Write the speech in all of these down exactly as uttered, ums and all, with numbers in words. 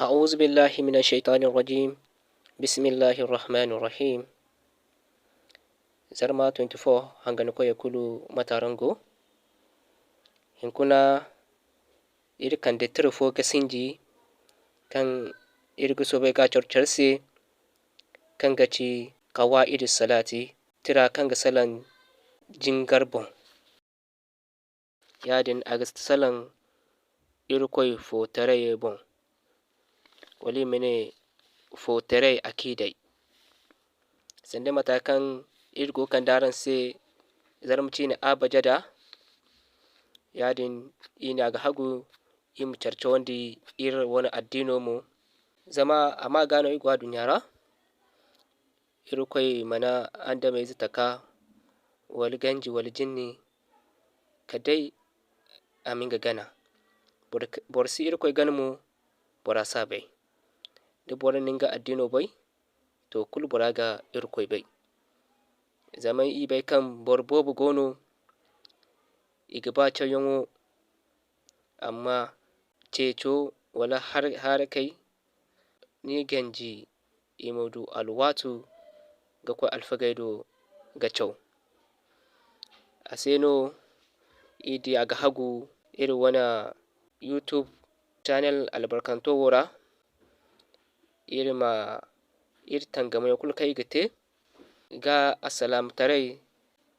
A'uuzu billahi mina shaytaani rajiim. Bismillahi rahmaani rahiim. Zarma twenty-four hangankoyey kulu mate araŋ go? Hinkuna iri kande tira fo ga sinji kaŋ iri ga soobay ga a care care se, kaŋ ga ci Kawaa'idi Salaati, tira kaŋ ga salaŋ jingar boŋ. Yaadin a ga salaŋ Irkoy footarayey boŋ, wala i ma ne footaray akiidey. Sanda mate kaŋ iri go ga kande araŋ se Zarma ciine abajada, yaadin i ne a ga hagu i ma care cawandi iri wane addiino mo. Zama a ma ga no iri go aduɲɲa ra, Irkoy mana adamayze taka, wala ganji, wala jinni, kala day a ma nga gana. Boro, boro si Irkoy gana mo, bora si a bay. Da boro na nga addiino bay, to, kulu bora ga Irkoy bay. Zama i bay kaŋ boro boobo go no, i ga ba cawyaŋo, amma ceeco wala har-, harakay, ni ganji i ma du alwaatu ga koy alfagey do ga caw. A se no iri di a ga hagu iri wane YouTube channel albarkanto wo ra, iri ma iri tangamayaŋ kulu kaŋ iri ga te ga alsilaamataray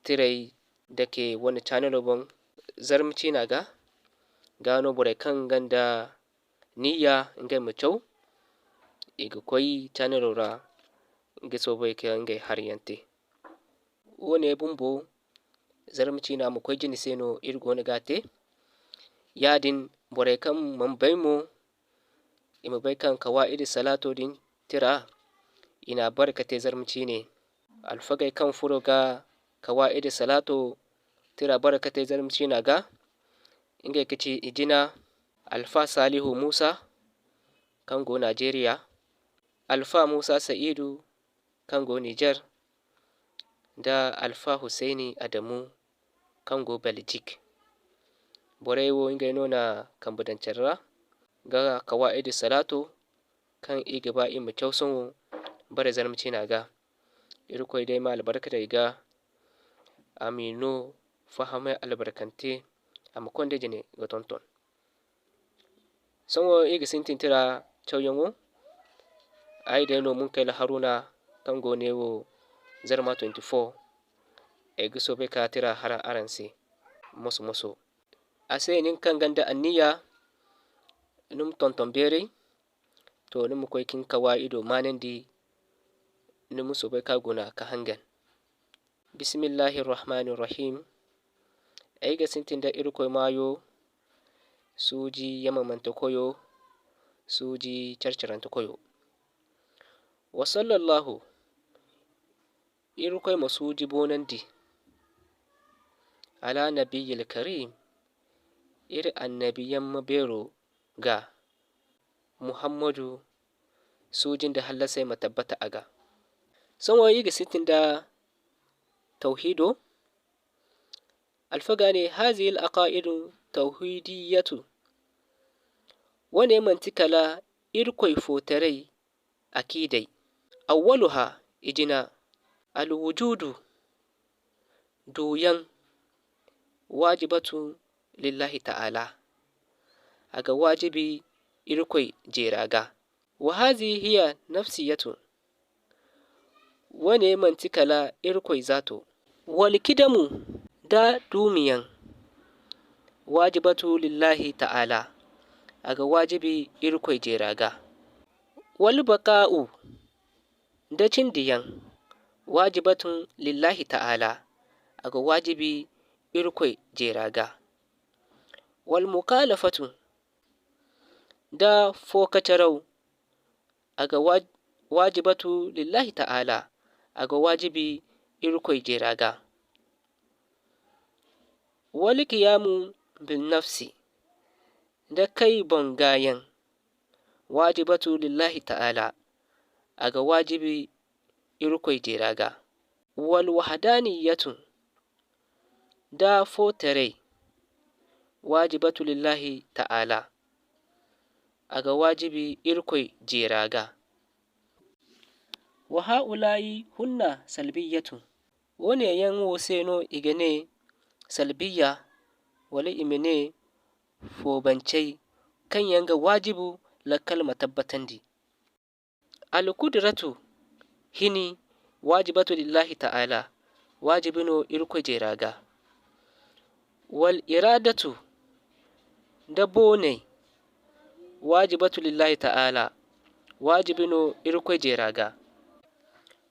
tirey dake wane channelo boŋ, Zarma ciina ga. Ga no borey kaŋ gonda niyya ngey ma caw, i ga koy channelo ra ga soobay ka ngey hariyaŋ te. Woone bumbo, Zarma ciina ma koy jine se no iri goono ga a te. Yaadin, borey kaŋ mana bay mo, i ma bay kaŋ Kawaa'idi Salaato din tira, i n'a bare ka te Zarma ciine. Alfagey kaŋ furo ga Kawaa'idi Salaato tira bare ka te Zarma ciina ga, ngey ga ci i jina Alfa Saalihu Muusa, kaŋ go Naajeeriya, Alfa Muusa Sa'iidu, kaŋ go Nizer, nda Alfa Husayni Adamu, kaŋ go Beljik. Borey wo, ngey no na kambe daŋ care ra, ga Kawaa'idi Salaato, kaŋ i ga ba i ma caw sohõ bare Zarma ciina ga. Irkoy day ma albarka daŋ i ga, a m'i no fahamay albarkante, a ma konda jine ga tonton. Sohõ iri ga sintin tira cawyaŋo, ay day no Munkayla Haruna, kaŋ go neewo Zarma twenty-four. Ay ga soobay ka tira haraŋ araŋ se moso-moso. A se, nin kaŋ gonda anniya ni ma tonton beeray, to, ni ma koy ka ni kawaa'ido maanandi, ni ma soobay ka guna ka hangan. Bismillahi Rahmani Rahim. Ay ga sintin da Irkoy maayo, suuji yamamante koyo, suuji care-carante koyo. Wa sallallahu, Irkoy ma suuji boonandi, ala nabiyyil karim, iri annabi yamma beero ga, Muhammadu, suuji nda hallasey ma tabbata a ga. Sohõ iri ga sintin da tawhiido. Alfaga ne, haazihil aqaa'idu tawhiidiyatu. Woone manti kala Irkoy footaray akiidey. Awwaluha, i jina, alwujuudu, duuyaŋ, waajibatu lillahi ta'ala. A ga waajibi Irkoy jeera ga. Wa haazihi hiya nafsiyatu. Woone manti kala Irkoy zaato. Wal kidamu da duumiyaŋ, waajibatu lillahi ta'ala. A ga waajibi Irkoy jeera ga. Wal baqaa'u da cindiyaŋ, waajibatun lillahi ta'ala, a ga waajibi Irkoy jeera ga. Wal mukaalafatu da fo ka caraw, a ga waaj-, waajibatu lillahi ta'ala, a ga waajibi Irkoy jeera ga. Wal qiyaamu bin nafsi da kay boŋ gaayaŋ, waajibatu lillahi ta'ala, a ga waajibi Irkoy jeera ga. Wal wahdaaniyatu da footaray, waajibatu lillahi ta'ala, a ga waajibi Irkoy jeera ga. Wa haa'ulaa'i hunna salbiyyatu. Woone yaŋ wo se no i ga ne salbiyya, wala i ma ne foobancey, kaŋ yaŋ ga waajibu lakkal ma tabbatandi. Alkudratu hini waajibatu lillahi ta'ala, waajibi no Irkoy jeera ga. Wal iraadatu nda boonay waajibatu lillahi ta'ala, waajibi no Irkoy jeera ga.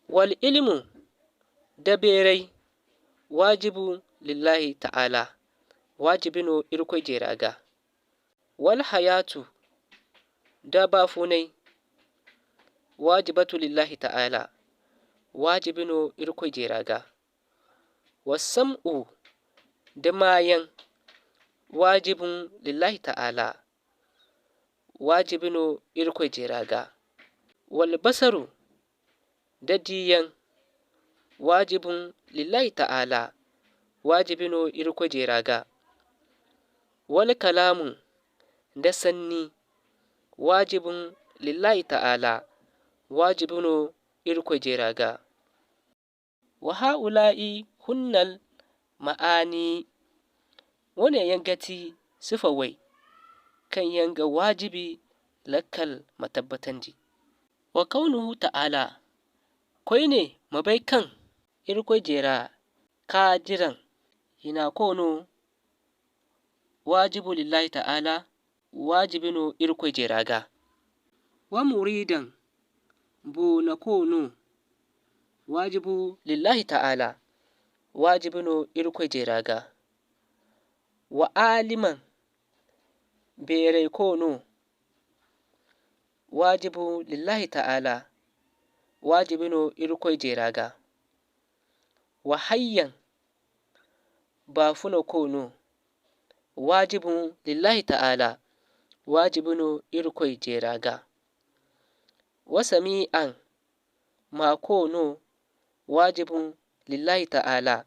Wal ilmu nda beeray waajibu lillahi ta'ala, waajibi no Irkoy jeera ga. Wal hayaatu nda baafunay waajibatu lillahi ta'ala, waajibi no Irkoy jeera ga. Wa sam'u nda maayaŋ waajibun lillahi ta'ala, waajibi no Irkoy jeera ga. Wal basaru nda diiyaŋ waajibun lillahi ta'ala, waajibi no Irkoy jeera ga. Wal kalaamu nda sanni waajibun lillahi ta'ala, waajibi no Irkoy jeera ga. Wa haa'ulaa'i hunnal ma'aani. Woone yaŋ ga ti sifawey kaŋ yaŋ ga waajibi lakkal ma tabbatandi. Wa kawnuhu ta'ala, koyne ma bay kaŋ Irkoy jeera kaadiran hinako no, waajibu lillahi ta'ala, waajibi no Irkoy jeera ga. Wa muriidan boonako no, waajibu lillahi ta'ala, waajibi no Irkoy jeera ga. Wa aaliman beerayko no, waajibu lillahi ta'ala, waajibi no Irkoy jeera ga. Wa hayyan baafunako no, waajibu lillahi ta'ala, waajibi no Irkoy jeera ga. Wa sami'an maako no, waajibu lillahi ta'ala,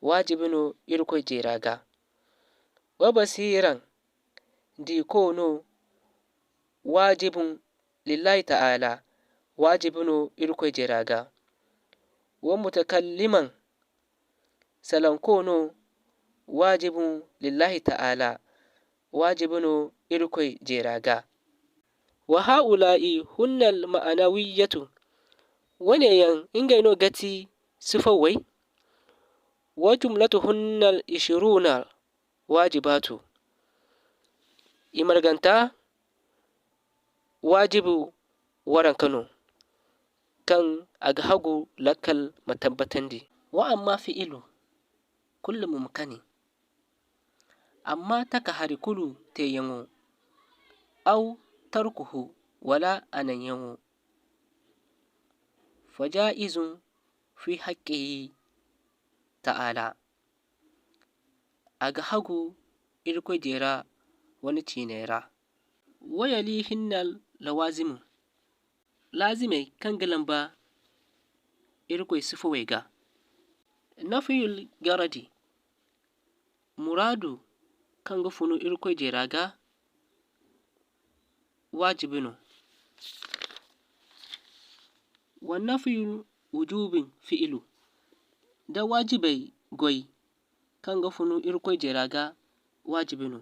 waajibi no Irkoy jeera ga. Wa basiiran diiko no, waajibu lillahi ta'ala, waajibi no Irkoy jeera ga. Wa mutakalliman salaŋko no, waajibu lillahi ta'ala, waajibi no Irkoy jeera ga. Wa haa'ulaa'i hunnal ma'anawiyyatu, woone yaŋ ngey no ga ti sifawey, wa jumlatuhunnal ishruuna waajibaatu. I marganta waajibu waranka no, kaŋ a ga hagu lakkal ma tabbatandi. Wa amma fi'ilu kulli mumkani, amma taka hari kulu teeyaŋo, aw tarkuhu wala a naŋyaŋo, fa jaa'izun fi haqqihi ta'ala, a ga hagu Irkoy jeera wane ciiney ra. Wa yalihinna lawazimu, laazimey kaŋ ga lamba Irkoy sifawey ga. Nafiyul garadi, muraadu kaŋ ga funu Irkoy jeera ga, waajibi no. Wa nafiyu wujubin fi'ilu, da waajibey goy kaŋ ga funu Irkoy jeera ga, waajibi no.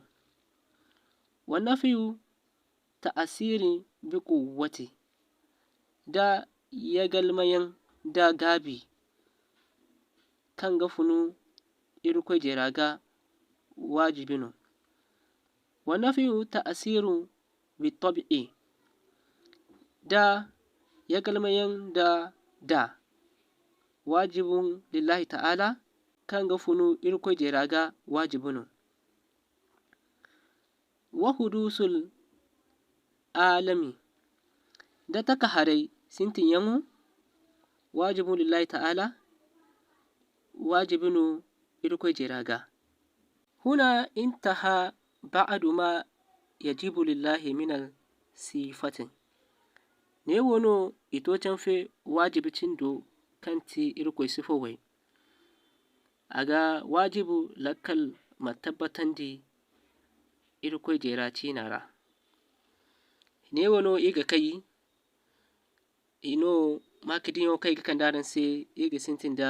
Wa nafiyu ta'asirin bi quwwati, da yagalmayaŋ da gaabi kaŋ ga funu Irkoy jeera ga, waajibi no. Wa nafiyu ta'asiru bi tabi'i, da yagalmayaŋ da da, waajibun lillahi ta'ala, kaŋ ga funu Irkoy jeera ga, waajibi no. Wa huduusul aalami, da taka haray sintinyaŋo, waajibun lillahi ta'ala, waajibi no Irkoy jeera ga. Huna intaha ba'adu ma yajibu lillahi minal sifatin. Ne wo no i to canfe waajibi cindo kaŋ ti Irkoy sifawey. A ga waajibu lakkal ma tabbatandi Irkoy jeera ciina ra. Neewo no iri ga kay, i no maakadiyaŋo kaŋ i ga kande araŋ se, iri ga sintin da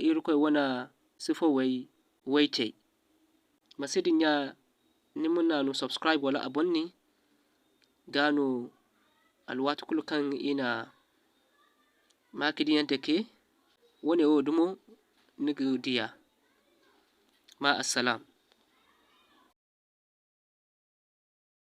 Irkoy wane sifo way, waycey. Ma si dinya ni ma naanu subscribe wala abonné, ga no alwaati kulu kaŋ i na maakadiyaŋ dake, wane wo dumo ni ga diya. Ma assalaam.